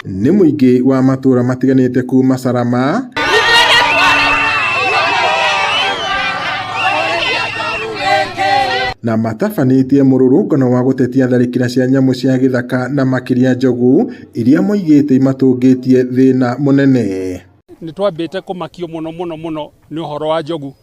Nĩ mũingĩ wa matũra matiganĩte kuma Salama na matabanĩtie mũrũrũngano wa gũtetia tharĩkĩra cia nyamũ cia gĩthaka na makĩria njogu iria moigĩte imatũngĩtie thĩna mũnene. Nĩ twambĩte kũmakio mũno mũno mũno nĩ ũhoro wa njogu,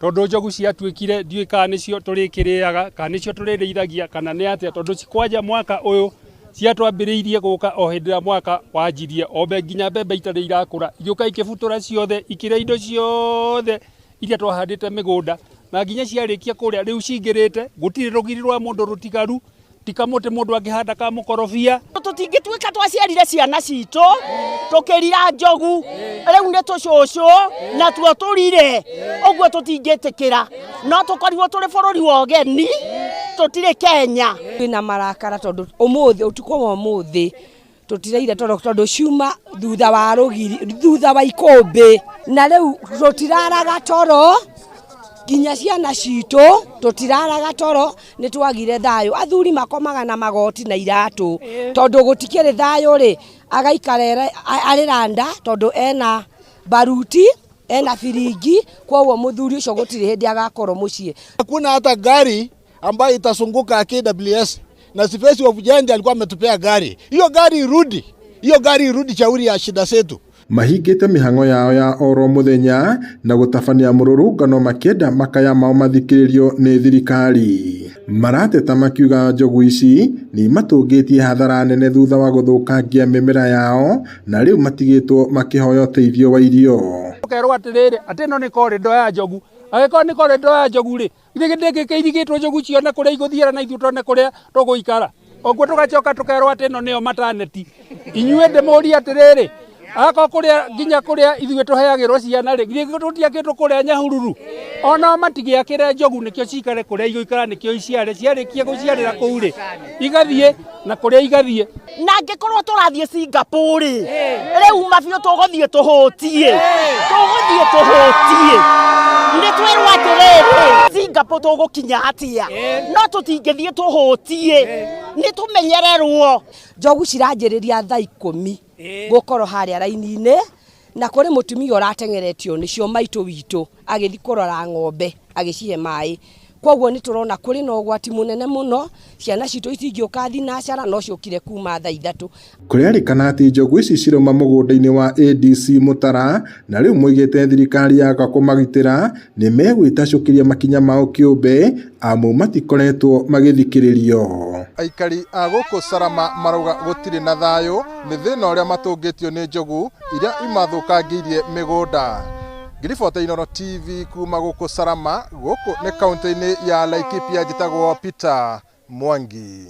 tondũ njogu ciatuĩkire ndiũĩ kana nĩcio tũrĩkĩrĩaga kana nĩcio tũrĩrĩithagia kana nĩ atĩa, tondũ kwanja mwaka ũyũ ciatwambĩrĩirie gũka o hĩndĩ ĩrĩa mwaka wanjirie, o nginya mbembe itarĩ irakũra, igĩũka ikĩbutura ciothe, ikĩrĩa indo ciothe iria twahandĩte mĩgũnda, na nginya ciarĩkia kũrĩa rĩu cingĩrĩte, gũtirĩ rũgiri rwa mũndũ rũtigaru, ti kamũtĩ mũndũ angĩhanda ka mũkorobia. Tũtingĩtuĩka twaciarire ciana citũ tũkĩrira njogu, rĩu nĩ tũcũcũ natuo tũrire, ũguo tũtingĩtĩkĩra. No tũkorirwo tũrĩ bũrũri wa ũgeni, tũtirĩ Kenya. Twĩna marakara tondũ ũmũthĩ, ũtukũ wa ũmũthĩ tũtiraire toro tondũ ciuma thutha wa rũgiri, thutha wa ikũmbĩ, na rĩu tũtiraraga toro nginya ciana citũ tũtiraraga toro, nĩ twagire thayũ. Athuri makomaga na magoti na iratũ tondũ gũtikĩrĩ thayũ rĩ, agaikara arĩ randa tondũ ena baruti, ena biringi, koguo mũthuri ũcio gũtirĩ hĩndĩ agakorwo mũciĩ. Hakuna hata gari ambayo itazunguka KWS na Sifesi wa Bujanja alikuwa ametupea gari. Hiyo gari irudi. Hiyo gari irudi shauri ya shida zetu. Mahingĩte mĩhang'o yao ya oro mũthenya na gũtabania mũrũrũngano makĩenda makaya mao mathikĩrĩrio nĩ thirikari. Marateta makiuga njogu ici nĩ imatũngĩtie hathara nene thutha wa gũthũkangia mĩmera yao na rĩu matigĩtwo makĩhoya ũteithio wa irio. Ũkerwo atĩrĩrĩ, atĩ ĩno nĩ corridor ya njogu. Angĩkorwo nĩ corridor ya njogu rĩ, githĩ ndĩngĩkĩirigĩtwo njogu cione kũrĩa igũthiĩra na ithuĩ tuone kũrĩa tũgũikara. Ũguo tũgacoka tũkerwo atĩ ĩno nĩyo maternity. Inyuĩ ndĩmũrie atĩrĩrĩ, akorwo kũrĩa nginya kũrĩa ithuĩ tũheagĩrwo ciana rĩ, githĩ tũtiakĩtwo kũrĩa Nyahururu? Onao matigĩakĩre njogu nĩkĩo cikare kũrĩa igũikara nĩkĩo iciare, ciarĩkia gũciarĩra kũu rĩ, igathiĩ na kũrĩa igathiĩ. Na angĩkorwo tũrathiĩ Singapore rĩ, rĩu mabiũ tũgũthiĩ tũhũtiĩ, tũgũthiĩ tũhũtiĩ. Nĩ twĩrwo atĩrĩrĩ, Singapore tũgũkinya atĩa? No tũtingĩthiĩ tũhũtiĩ, nĩ tũmenyererwo. Njogu ciranjĩrĩria thaa ikũmi gũkorwo harĩa raini-inĩ, na kũrĩ mũtumia ũrateng'eretio nĩcio maitũ witũ agĩthiĩ kũrora ng'ombe agĩcihe maĩ. Koguo nĩ tũrona kũrĩ na ũgwati mũnene mũno, ciana citũ itingĩũka thinacara no ciũkire kuma thaa ithatũ. Kũrerĩkana atĩ njogu ici cirauma mũgũnda-inĩ wa ADC Mũtara na rĩu moigĩte thirikari yaga kũmagitĩra nĩ megwĩtacũkĩria makinya mao kĩũmbe amu matikoretwo magĩthikĩrĩrio. Aikari a gũkũ Salama marauga gũtirĩ na thayũ nĩ thĩna ũrĩa matũngĩtio nĩ njogu iria imathũkangĩirie mĩgũnda. Ngĩribota Inooro TV kuma gũkũ Salama, gũkũ nĩ kaũntĩ-inĩ ya Laikipia, njĩtagwo Peter Mwangi.